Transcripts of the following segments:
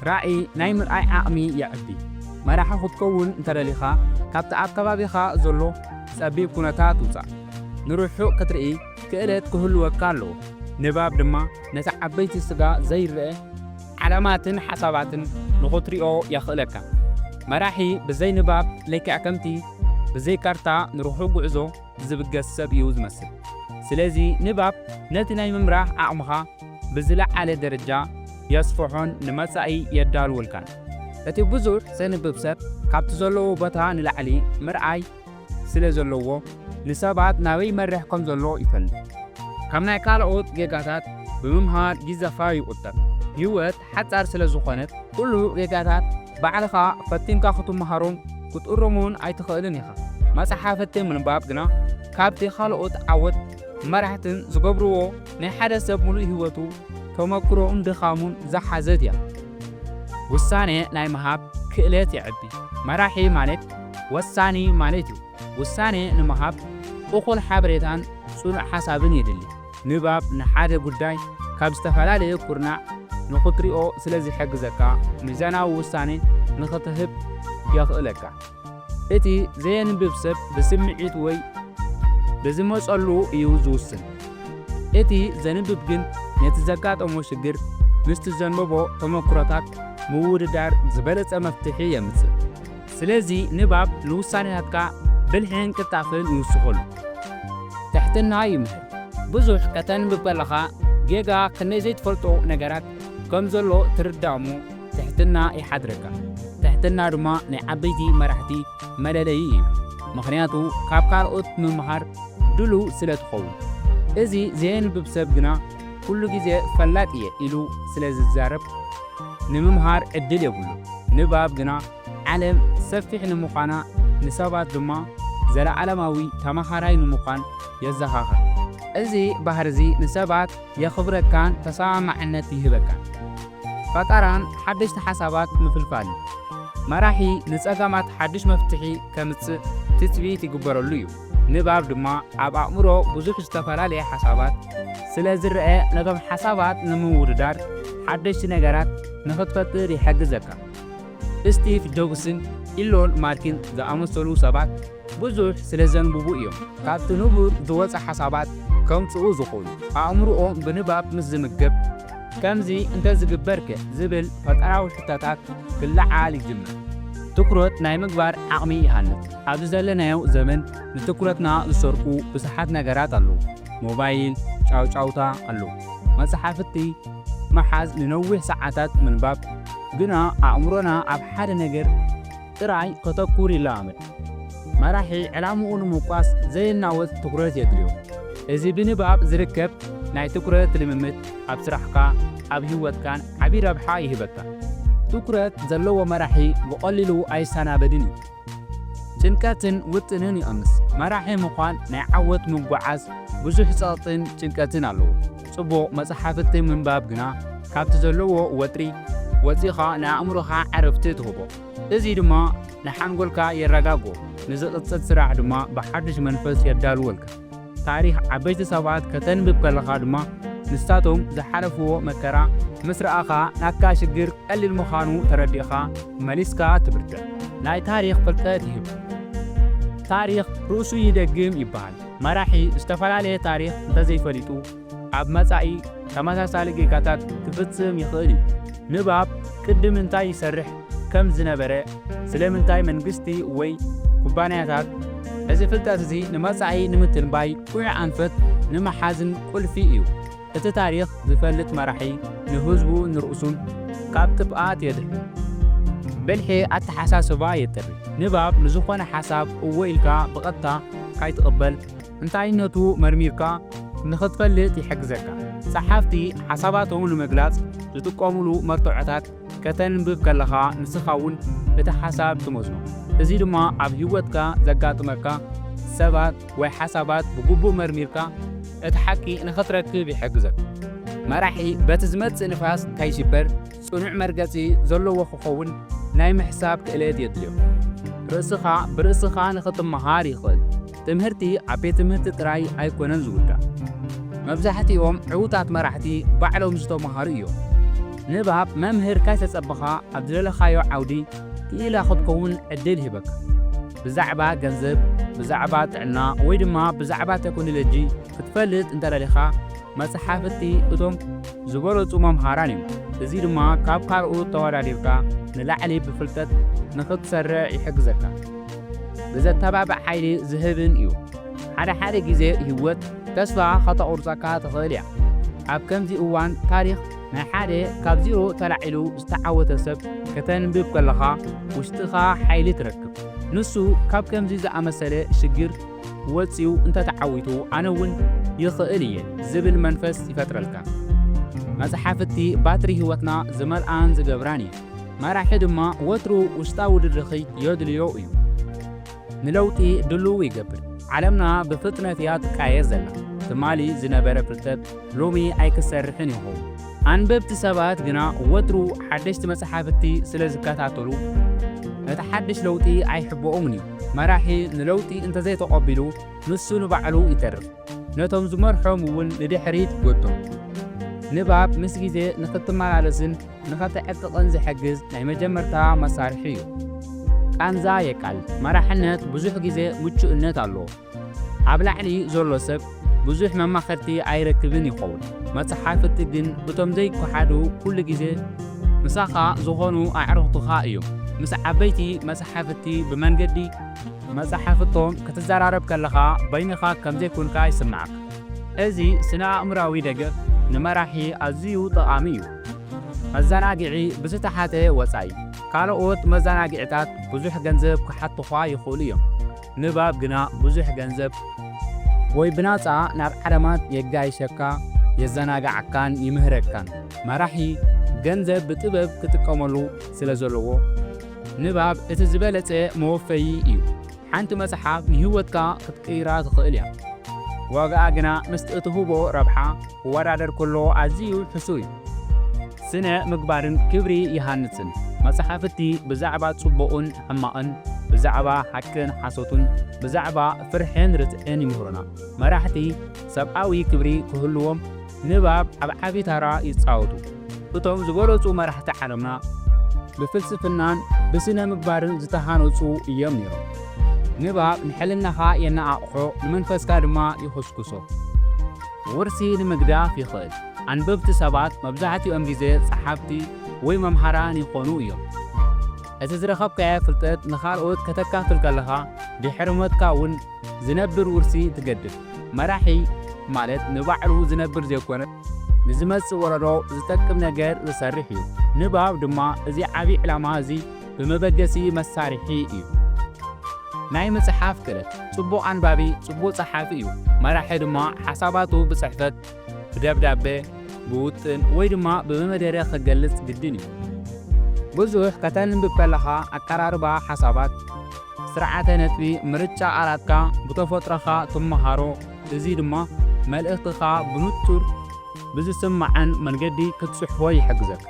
ራእይ ናይ ምርኣይ ዓቕሚ የዕቢ። መራሒ ክትከውን እንተደሊኻ፣ ካብቲ ኣብ ከባቢኻ ዘሎ ጸቢብ ኩነታት ውጻእ። ንርሑቕ ክትርኢ ክእለት ክህልወካ ኣለዎ። ንባብ ድማ ነቲ ዓበይቲ ስጋ ዘይረአ ዓለማትን ሓሳባትን ንኽትሪኦ የኽእለካ። መራሒ ብዘይ ንባብ ልክዕ ከምቲ ብዘይ ካርታ ንርሑቕ ጉዕዞ ዝብገስ ሰብ እዩ ዝመስል። ስለዚ ንባብ ነቲ ናይ ምምራሕ ዓቕምኻ ብዝለዓለ ደረጃ የስፍሖን ንመጻኢ የዳልወልካን። እቲ ብዙሕ ዘንብብ ሰብ ካብቲ ዘለዎ ቦታ ንላዕሊ ምርኣይ ስለ ዘለዎ ንሰባት ናበይ ይመርሕ ከም ዘሎ ይፈልጥ። ካብ ናይ ካልኦት ጌጋታት ብምምሃር ጊዘኻ ይቑጠብ። ህይወት ሓጻር ስለ ዝኾነት ኩሉ ጌጋታት ባዕልኻ ፈቲንካ ክትመሃሮን ክትእረሞን ኣይትኽእልን ኢኻ። መጽሓፍቲ ምንባብ ግና ካብቲ ካልኦት ዓወት መራሕትን ዝገብርዎ ናይ ሓደ ሰብ ምሉእ ህይወቱ ተመክሮኡን ድኻሙን ዝሓዘት እያ። ውሳኔ ናይ ምሃብ ክእለት የዕቢ። መራሒ ማለት ወሳኒ ማለት እዩ። ውሳኔ ንምሃብ እኹል ሓበሬታን ጽኑዕ ሓሳብን የድሊ። ንባብ ንሓደ ጉዳይ ካብ ዝተፈላለየ ኩርናዕ ንኽትሪኦ ስለ ዝሕግዘካ፣ ሚዛናዊ ውሳኔ ንኽትህብ የኽእለካ። እቲ ዘየንብብ ሰብ ብስምዒት ወይ ብዝመጸሉ እዩ ዝውስን። እቲ ዘንብብ ግን ነቲ ዘጋጠሞ ሽግር ምስቲ ዘንበቦ ተመክሮታት ምውድዳር ዝበለጸ መፍትሒ የምጽእ። ስለዚ ንባብ ንውሳኔታትካ ብልሕን ቅልጣፈን ይውስኸሉ። ትሕትና ይምህር። ብዙሕ ከተንብብ ከለኻ ጌጋ ክንደይ ዘይትፈልጦ ነገራት ከም ዘሎ ትርዳእ እሞ ትሕትና ይሓድረካ። ትሕትና ድማ ናይ ዓበይቲ መራሕቲ መለለዪ እዩ። ምኽንያቱ ካብ ካልኦት ምምሃር ድሉው ስለ ትኸውን። እዚ ዘየንብብ ሰብ ግና ኩሉ ግዜ ፈላጥ እየ ኢሉ ስለ ዝዛረብ ንምምሃር ዕድል የብሉን። ንባብ ግና ዓለም ሰፊሕ ንምዃና ንሰባት ድማ ዘለዓለማዊ ተመሃራይ ንምዃን የዘኻኽር። እዚ ባህርዚ ንሰባት የኽብረካን ተሰማማዕነት ይህበካን። ፈጠራን ሓደሽቲ ሓሳባት ምፍልፋልን። መራሒ ንጸገማት ሓድሽ መፍትሒ ከምጽእ ትጽቢት ይግበረሉ እዩ። ንባብ ድማ ኣብ ኣእምሮ ብዙሕ ዝተፈላለየ ሓሳባት ስለ ዝረአ ነቶም ሓሳባት ንምውድዳር ሓደሽቲ ነገራት ንኽትፈጥር ይሕግዘካ። ስቲቭ ጆብስን ኢሎን ማስክን ዝኣመሰሉ ሰባት ብዙሕ ስለ ዘንብቡ እዮም ካብቲ ንቡር ዝወጸ ሓሳባት ከምጽኡ ዝኽእሉ። ኣእምሮኦም ብንባብ ምስ ዝምገብ ከምዚ እንተዝግበርከ ዝብል ፈጠራዊ ሕቶታት ክለዓል ይጅምር። ትኹረት ናይ ምግባር ዓቕሚ ይሃንጽ። ኣብዚ ዘለናዮ ዘመን ንትኹረትና ዝሰርቁ ብዙሓት ነገራት ኣለዉ። ሞባይል፣ ጫውጫውታ ኣለዉ። መጽሓፍቲ ምሓዝ፣ ንነዊሕ ሰዓታት ምንባብ፣ ግና ኣእምሮና ኣብ ሓደ ነገር ጥራይ ከተኩር ይለማመድ። መራሒ ዕላምኡ ንምውቃስ ዘየናወጽ ትኹረት የድልዮ። እዚ ብንባብ ዝርከብ ናይ ትኹረት ልምምድ ኣብ ስራሕካ ኣብ ህይወትካን ዓቢ ረብሓ ይህበካ። ትኹረት ዘለዎ መራሒ ብቐሊሉ ኣይሰናበድን እዩ። ጭንቀትን ውጥንን ይቐንስ። መራሒ ምዃን ናይ ዓወት ምጉዓዝ ብዙሕ ጸቕጥን ጭንቀትን ኣለዎ። ጽቡቕ መጽሓፍቲ ምንባብ ግና ካብቲ ዘለዎ ወጥሪ ወጺኻ ንኣእምሮኻ ዕረፍቲ ትህቦ። እዚ ድማ ንሓንጎልካ የረጋግኦ፣ ንዝቕጽል ስራሕ ድማ ብሓድሽ መንፈስ የዳልወልካ። ታሪኽ ዓበይቲ ሰባት ከተንብብ ከለኻ ድማ ንሳቶም ዝሓለፍዎ መከራ ምስ ረኣኻ ናትካ ሽግር ቀሊል ምዃኑ ተረዲእኻ መሊስካ ትብርትዕ። ናይ ታሪኽ ፍልጠት ይህብ። ታሪኽ ርእሱ ይደግም ይበሃል። መራሒ ዝተፈላለየ ታሪኽ እንተዘይፈሊጡ ኣብ መጻኢ ተመሳሳሊ ጌጋታት ክፍጽም ይኽእል እዩ። ንባብ ቅድም እንታይ ይሰርሕ ከም ዝነበረ፣ ስለምንታይ መንግስቲ ወይ ኩባንያታት፣ እዚ ፍልጠት እዚ ንመጻኢ ንምትንባይ ውዑይ ኣንፈት ንምሓዝን ቁልፊ እዩ። እቲ ታሪኽ ዝፈልጥ መራሒ ንህዝቡ ንርእሱን ካብ ጥፍኣት የድሕን። ብልሒ ኣተሓሳስባ የጥሪ። ንባብ ንዝኾነ ሓሳብ እወ ኢልካ ብቐጥታ ካይትቕበል እንታይነቱ መርሚርካ ንኽትፈልጥ ይሕግዘካ። ጸሓፍቲ ሓሳባቶም ንምግላጽ ዝጥቀሙሉ መርትዖታት ከተንብብ ከለኻ ንስኻ እውን እቲ ሓሳብ ትመዝኖ። እዚ ድማ ኣብ ህይወትካ ዘጋጥመካ ሰባት ወይ ሓሳባት ብግቡእ መርሚርካ እቲ ሓቂ ንኽትረክብ ይሕግዘካ። መራሒ በቲ ዝመጽእ ንፋስ ከይሽበር ጽኑዕ መርገጺ ዘለዎ ክኸውን ናይ ምሕሳብ ክእለት የድልዮ። ርእስኻ ብርእስኻ ንኽትመሃር ይኽእል። ትምህርቲ ኣብ ቤት ትምህርቲ ጥራይ ኣይኮነን ዝውዳእ። መብዛሕትኦም ዕዉታት መራሕቲ ባዕሎም ዝተመሃሩ እዮም። ንባብ መምህር ካይተጸበኻ ኣብ ዝደለኻዮ ዓውዲ ክኢላ ክትከውን ዕድል ይህበካ። ብዛዕባ ገንዘብ፣ ብዛዕባ ጥዕና ወይ ድማ ብዛዕባ ቴክኖሎጂ ክትፈልጥ እንተደሊኻ፣ መጽሓፍቲ እቶም ዝበለጹ መምሃራን እዮም። እዚ ድማ ካብ ካልኦት ተወዳዲርካ ንላዕሊ ብፍልጠት ንኽትሰርዕ ይሕግዘካ። ብዘተባብዕ ሓይሊ ዝህብን እዩ። ሓደ ሓደ ግዜ ህይወት ተስፋ ከተቑርጸካ ትኽእል እያ። ኣብ ከምዚ እዋን ታሪኽ ናይ ሓደ ካብ ዜሮ ተላዒሉ ዝተዓወተ ሰብ ከተንብብ ከለኻ ውሽጥኻ ሓይሊ ትረክብ። ንሱ ካብ ከምዚ ዝኣመሰለ ሽግር ወጺኡ እንተተዓዊቱ ኣነ እውን ይኽእል እየ ዝብል መንፈስ ይፈጥረልካ። መጽሓፍቲ ባትሪ ህይወትና ዝመልኣን ዝገብራን እየን። መራሒ ድማ ወትሩ ውሽጣዊ ድርኺት የድልዮ እዩ። ንለውጢ ድልው ይገብር። ዓለምና ብፍጥነት እያ ትቃየር ዘላ። ትማሊ ዝነበረ ፍልጠት ሎሚ ኣይክሰርሕን ይኸውን። ኣንበብቲ ሰባት ግና ወትሩ ሓደሽቲ መጽሓፍቲ ስለ ዝከታተሉ፣ እቲ ሓድሽ ለውጢ ኣይሕብኦምን እዩ። መራሒ ንለውጢ እንተዘይተቐቢሉ፣ ንሱ ንባዕሉ ይተርፍ። ነቶም ዝመርሖም እውን ንድሕሪት ይጎቶም። ንባብ ምስ ግዜ ንኽትመላለስን ንኸተዕጥቕን ዝሕግዝ ናይ መጀመርታ መሳርሒ እዩ። ቃንዛ የቃል። መራሕነት ብዙሕ ግዜ ምቹእነት ኣለዎ። ኣብ ላዕሊ ዘሎ ሰብ ብዙሕ መማኸርቲ ኣይረክብን ይኸውን። መጽሓፍቲ ግን እቶም ዘይከሓዱ ኩሉ ግዜ ምሳኻ ዝኾኑ ኣዕሩኽትኻ እዮም። ምስ ዓበይቲ መጽሓፍቲ ብመንገዲ መጽሓፍቶም ክትዘራረብ ከለኻ በይንኻ ከም ዘይኮንካ ይስምዓካ። እዚ ስነ ኣእምራዊ ደገፍ ንመራሒ ኣዝዩ ጠቓሚ እዩ። መዘናግዒ ብዝተሓተ ወጻኢ ካልኦት መዘናግዕታት ብዙሕ ገንዘብ ክሓቱኻ ይኽእሉ እዮም። ንባብ ግና ብዙሕ ገንዘብ ወይ ብናጻ ናብ ዓለማት የጋይሸካ፣ የዘናግዓካን ይምህረካን። መራሒ ገንዘብ ብጥበብ ክጥቀመሉ ስለ ዘለዎ፣ ንባብ እቲ ዝበለጸ መወፈዪ እዩ። ሓንቲ መጽሓፍ ንህይወትካ ክትቅይራ ትኽእል እያ። ዋጋኣ ግና ምስቲ እትህቦ ረብሓ ክወዳደር ከሎ ኣዝዩ ሕሱር እዩ። ስነ ምግባርን ክብሪ ይሃንጽን። መጽሓፍቲ ብዛዕባ ጽቡቕን ሕማቕን፣ ብዛዕባ ሓቅን ሓሶትን፣ ብዛዕባ ፍርሕን ርትዕን ይምህሩና። መራሕቲ ሰብኣዊ ክብሪ ክህልዎም ንባብ ኣብ ዓቢ ታራ ይጻወቱ። እቶም ዝበለጹ መራሕቲ ዓለምና ብፍልስፍናን ብስነ ምግባርን ዝተሃነጹ እዮም ነይሮም። ንባብ ንሕልናኻ የነቓቕሖ፣ ንመንፈስካ ድማ ይኹስኩሶ። ውርሲ ንምግዳፍ ይኽእል። ኣንበብቲ ሰባት መብዛሕትኦም ግዜ ጸሓፍቲ ወይ መምሃራን ይኾኑ እዮም። እቲ ዝረኸብካዮ ፍልጠት ንኻልኦት ከተካፍል ከለኻ፣ ድሕሪ ሞትካ እውን ዝነብር ውርሲ ትገድፍ። መራሒ ማለት ንባዕሉ ዝነብር ዘይኮነ፣ ንዝመጽእ ወለዶ ዝጠቅም ነገር ዝሰርሕ እዩ። ንባብ ድማ እዚ ዓቢ ዕላማ እዚ ብመበገሲ መሳርሒ እዩ። ናይ ምጽሓፍ ክእለት። ጽቡቕ ኣንባቢ ጽቡቕ ጸሓፊ እዩ። መራሒ ድማ ሓሳባቱ ብጽሕፈት፣ ብደብዳበ፣ ብውጥን ወይ ድማ ብመደረ ክገልጽ ግድን እዩ። ብዙሕ ከተንብብ ከለኻ ኣቀራርባ ሓሳባት፣ ስርዓተ ነጥቢ፣ ምርጫ ቃላትካ ብተፈጥሮኻ ትመሃሮ። እዚ ድማ መልእኽትኻ ብንጹር ብዝስማዕን መንገዲ ክትጽሕፎ ይሕግዘካ።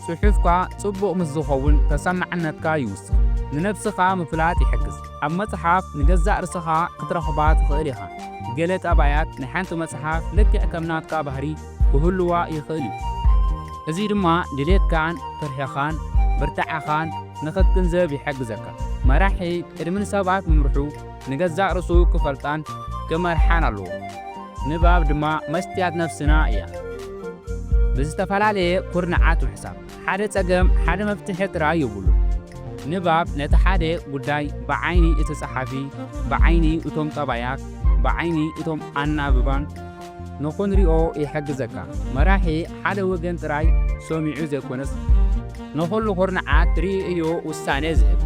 ጽሑፍካ ጽቡቕ ምስ ዝኸውን ተሰማዕነትካ ይውስኽ። ንነብስኻ ምፍላጥ ይሕግዝ። ኣብ መጽሓፍ ንገዛእ ርእስኻ ክትረኽባ ትኽእል ኢኻ። ገለ ጠባያት ናይ ሓንቲ መጽሓፍ ልክዕ ከም ናትካ ባህሪ ክህልዋ ይኽእል እዩ። እዚ ድማ ድሌትካን ፍርሕኻን ብርታዐኻን ንኽትግንዘብ ይሕግዘካ። መራሒ ቅድሚ ንሰባት ምምርሑ ንገዛእ ርእሱ ክፈልጣን ክመርሓን ኣለዎ። ንባብ ድማ መስትያት ነፍስና እያ። ብዝተፈላለየ ኩርናዓት ምሕሳብ። ሓደ ጸገም ሓደ መፍትሒ ጥራይ የብሉን። ንባብ ነቲ ሓደ ጉዳይ ብዓይኒ እቲ ጸሓፊ፣ ብዓይኒ እቶም ጠባያት፣ ብዓይኒ እቶም ኣናብባን ንኽንሪኦ ይሕግዘካ። መራሒ ሓደ ወገን ጥራይ ሰሚዑ ዘይኮነስ፣ ንኹሉ ኩርናዓት ርእዮ ውሳነ ዝህብ።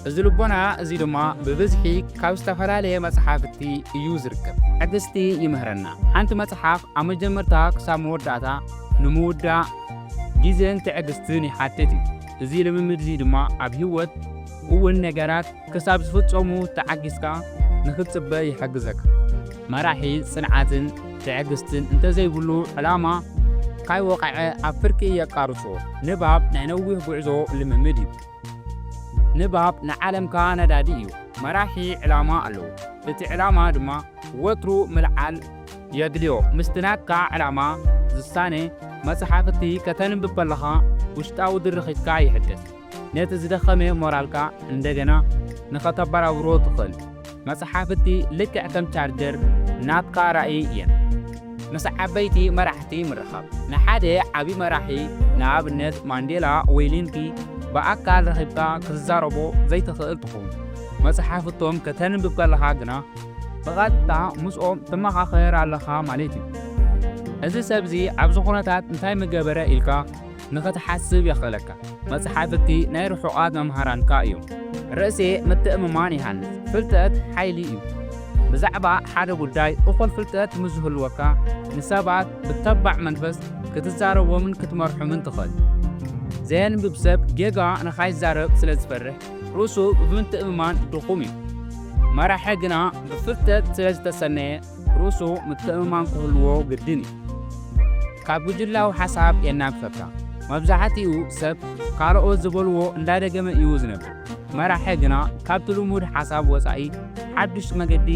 እዚ ልቦና እዚ ድማ ብብዝሒ ካብ ዝተፈላለየ መጽሓፍቲ እዩ ዝርከብ። ትዕግስቲ ይምህረና። ሓንቲ መጽሓፍ ኣብ መጀመርታ ክሳብ መወዳእታ ንምውዳእ ግዜን ትዕግስትን ይሓትት እዩ። እዚ ልምምድ እዚ ድማ ኣብ ህይወት እውን ነገራት ክሳብ ዝፍጸሙ ተዓጊስካ ንኽትጽበ ይሕግዘካ። መራሒ ጽንዓትን ትዕግስትን እንተዘይብሉ፣ ዕላማ ካይወቕዐ ኣብ ፍርቂ የቃርጾ። ንባብ ናይ ነዊሕ ጉዕዞ ልምምድ እዩ። ንባብ ንዓለምካ ነዳዲ እዩ። መራሒ ዕላማ ኣለዎ። እቲ ዕላማ ድማ ወትሩ ምልዓል የድልዮ። ምስቲ ናትካ ዕላማ ዝሳነ መጽሓፍቲ ከተንብብ ከለኻ ውሽጣዊ ድርኺትካ ይሕደስ። ነቲ ዝደኸመ ሞራልካ እንደገና ንኸተበራብሮ ትኽእል። መጽሓፍቲ ልክዕ ከም ቻርጀር ናትካ ራእይ እየን። ምስ ዓበይቲ መራሕቲ ምርኻብ። ንሓደ ዓቢ መራሒ፣ ንኣብነት ማንዴላ ወይ ሊንኪ፣ ብኣካል ረኺብካ ክትዛረቦ ዘይትኽእል ትኸውን። መጽሓፍቶም ከተንብብ ከለኻ ግና ብቐጥታ ምስኦም ትመኻኸር ኣለኻ ማለት እዩ። እዚ ሰብዚ ኣብዚ ኩነታት እንታይ ምገበረ ኢልካ ንኽትሓስብ የኽእለካ። መጽሓፍቲ ናይ ርሑቓት መምሃራንካ እዮም። ርእሴ ምትእምማን ይሃንጽ፣ ፍልጠት ሓይሊ እዩ። ብዛዕባ ሓደ ጉዳይ እኹል ፍልጠት ምስ ዝህልወካ፣ ንሰባት ብተባዕ መንፈስ ክትዛረቦምን ክትመርሖምን ትኽእል። ዘየንብብ ሰብ ጌጋ ንኻይዛረብ ስለ ዝፈርሕ፣ ርእሱ ብምትእምማን ድኹም እዩ። መራሒ ግና ብፍልጠት ስለ ዝተሰነየ፣ ርእሱ ምትእምማን ክህልዎ ግድን እዩ። ካብ ጉጅላዊ ሓሳብ የናግፈካ። መብዛሕትኡ ሰብ ካልኦት ዝበልዎ እንዳደገመ እዩ ዝነብር። መራሒ ግና ካብቲ ልሙድ ሓሳብ ወጻኢ ሓድሽ መገዲ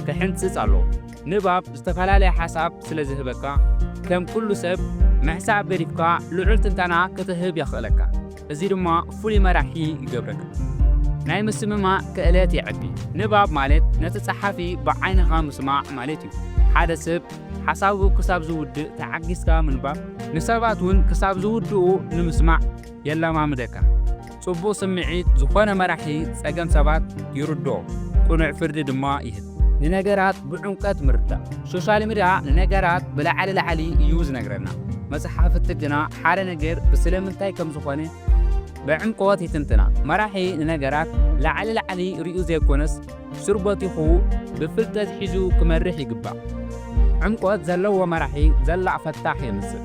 ክሕንጽጽ ኣለዎ። ንባብ ዝተፈላለየ ሓሳብ ስለ ዝህበካ፣ ከም ኩሉ ሰብ ምሕሳብ ገዲፍካ ልዑል ትንተና ክትህብ የኽእለካ። እዚ ድማ ፍሉይ መራሒ ይገብረካ። ናይ ምስምማዕ ክእለት የዕቢ። ንባብ ማለት ነቲ ጸሓፊ ብዓይንኻ ምስማዕ ማለት እዩ። ሓደ ሰብ ሓሳቡ ክሳብ ዝውድእ ተዓጊስካ ምንባብ፣ ንሰባት እውን ክሳብ ዝውድኡ ንምስማዕ የለማምደካ። ጽቡቕ ስምዒት ዝኾነ መራሒ ጸገም ሰባት ይርድኦ፣ ቅኑዕ ፍርዲ ድማ ይህብ። ንነገራት ብዕምቀት ምርዳእ። ሶሻል ሚድያ ንነገራት ብላዕሊ ላዕሊ እዩ ዝነግረና። መጽሓፍቲ ግና ሓደ ነገር ብስለምንታይ ከም ዝኾነ ብዕምቆት ይትንትና። መራሒ ንነገራት ላዕሊ ላዕሊ ርእዩ ዘይኮነስ፣ ስር በቲኹ ብፍልጠት ሒዙ ክመርሕ ይግባእ። ዕምቆት ዘለዎ መራሒ ዘላቕ ፈታሕ የምጽእ።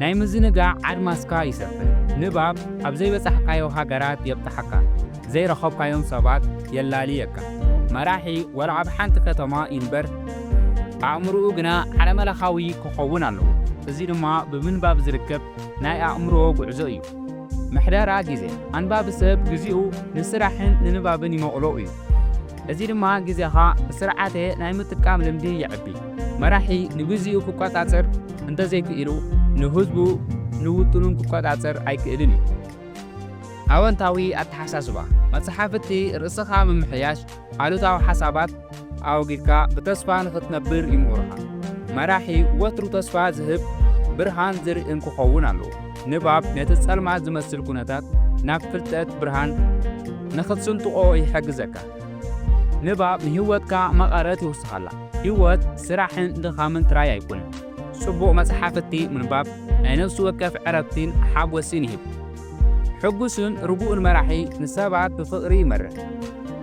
ናይ ምዝንጋዕ ኣድማስካ ይሰፍሕ። ንባብ ኣብ ዘይበጻሕካዮ ሃገራት የብጽሓካ። ዘይረኸብካዮም ሰባት የላልየካ። መራሒ ዋላ ኣብ ሓንቲ ከተማ ይንበር፣ ኣእምሮኡ ግና ዓለመለኻዊ ክኸውን ኣለዎ። እዚ ድማ ብምንባብ ዝርከብ ናይ ኣእምሮ ጉዕዞ እዩ። ምሕደራ ግዜ። ኣንባቢ ሰብ ግዜኡ ንስራሕን ንንባብን ይመቕሎ እዩ። እዚ ድማ ግዜኻ ብስርዓተ ናይ ምጥቃም ልምዲ የዕቢ። መራሒ ንግዜኡ ክቆጻጸር እንተዘይክኢሉ፣ ንህዝቡ ንውጥኑን ክቆጻጸር ኣይክእልን እዩ። ኣወንታዊ ኣተሓሳስባ። መጽሓፍቲ ርእስኻ ምምሕያሽ፣ ኣሉታዊ ሓሳባት ኣወጊድካ ብተስፋ ንኽትነብር ይምህሩኻ። መራሒ ወትሩ ተስፋ ዝህብ ብርሃን ዝርእን ክኸውን ኣለዎ። ንባብ ነቲ ጸልማት ዝመስል ኩነታት ናብ ፍልጠት ብርሃን ንኽትስንጥቖ ይሕግዘካ። ንባብ ንህይወትካ መቐረት ይውስኸላ። ህይወት ስራሕን ድኻምን ጥራይ ኣይኮነን። ጽቡቕ መጽሓፍቲ ምንባብ ናይ ነፍሲ ወከፍ ዕረፍቲን ሓጎስን ይህብ። ሕጉስን ርጉእን መራሒ ንሰባት ብፍቕሪ ይመርሕ።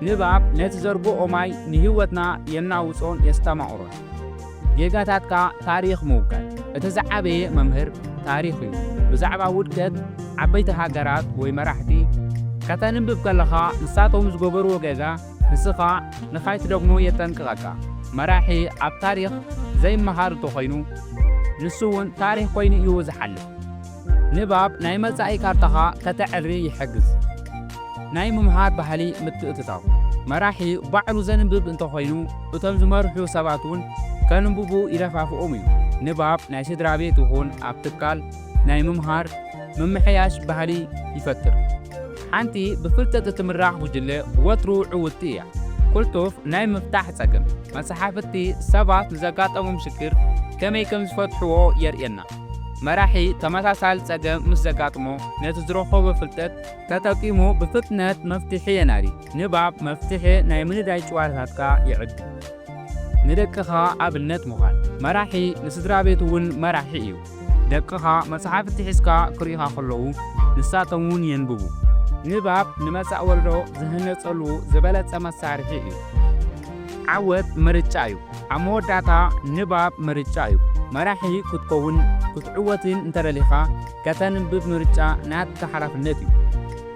ንባብ ነቲ ዘርግኦ ማይ ንህይወትና የናውጾን የስተማቕሮን። ጌጋታትካ ታሪኽ ምውጋድ። እቲ ዝዓበየ መምህር ታሪኽ እዩ። ብዛዕባ ውድቀት ዓበይቲ ሃገራት ወይ መራሕቲ ከተንብብ ከለኻ፣ ንሳቶም ዝገበርዎ ጌጋ ንስኻ ንኻይትደግሞ የጠንቅቐካ። መራሒ ኣብ ታሪኽ ዘይመሃር እንተኾይኑ፣ ንሱ እውን ታሪኽ ኮይኑ እዩ ዝሓልፍ። ንባብ ናይ መጻኢ ካርታኻ ከተዕሪ ይሕግዝ። ናይ ምምሃር ባህሊ ምትእትታው። መራሒ ባዕሉ ዘንብብ እንተኾይኑ፣ እቶም ዝመርሑ ሰባት እውን ከንብቡ ይደፋፍኦም እዩ። ንባብ ናይ ስድራ ቤት ይኹን ኣብ ትካል ናይ ምምሃር ምምሕያሽ ባህሊ ይፈጥር። ሓንቲ ብፍልጠት እትምራሕ ጉጅለ ወትሩ ዕውትቲ እያ። ቅልጡፍ ናይ ምፍታሕ ጸገም። መጽሓፍቲ ሰባት ንዘጋጠሞም ሽግር ከመይ ከም ዝፈትሕዎ የርእየና። መራሒ ተመሳሳሊ ጸገም ምስ ዘጋጥሞ፣ ነቲ ዝረኸቦ ፍልጠት ተጠቂሙ ብፍጥነት መፍትሒ የናዲ። ንባብ መፍትሒ ናይ ምንዳይ ጭዋዳታትካ የዕቢ። ንደቅኻ ኣብነት ምዃን። መራሒ ንስድራ ቤቱ እውን መራሒ እዩ። ደቅኻ መጽሓፍቲ ሒዝካ ክርእዩኻ ከለዉ፣ ንሳቶም እውን የንብቡ። ንባብ ንመጻኢ ወለዶ ዝህነጸሉ ዝበለጸ መሳርሒ እዩ። ዓወት ምርጫ እዩ። ኣብ መወዳእታ፣ ንባብ ምርጫ እዩ። መራሒ ክትከውን ክትዕወትን እንተደሊኻ፣ ከተንብብ ምርጫ ናትካ ሓላፍነት እዩ።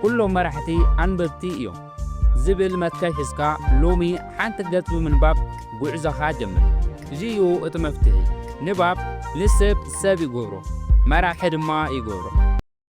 ኩሎም መራሕቲ ኣንበብቲ እዮም ዝብል መትከል ሒዝካ፣ ሎሚ ሓንቲ ገጽ ብምንባብ ጉዕዞኻ ጀምር። እዚ እዩ እቲ መፍትሒ። ንባብ ንሰብ ሰብ ይገብሮ፣ መራሒ ድማ ይገብሮ።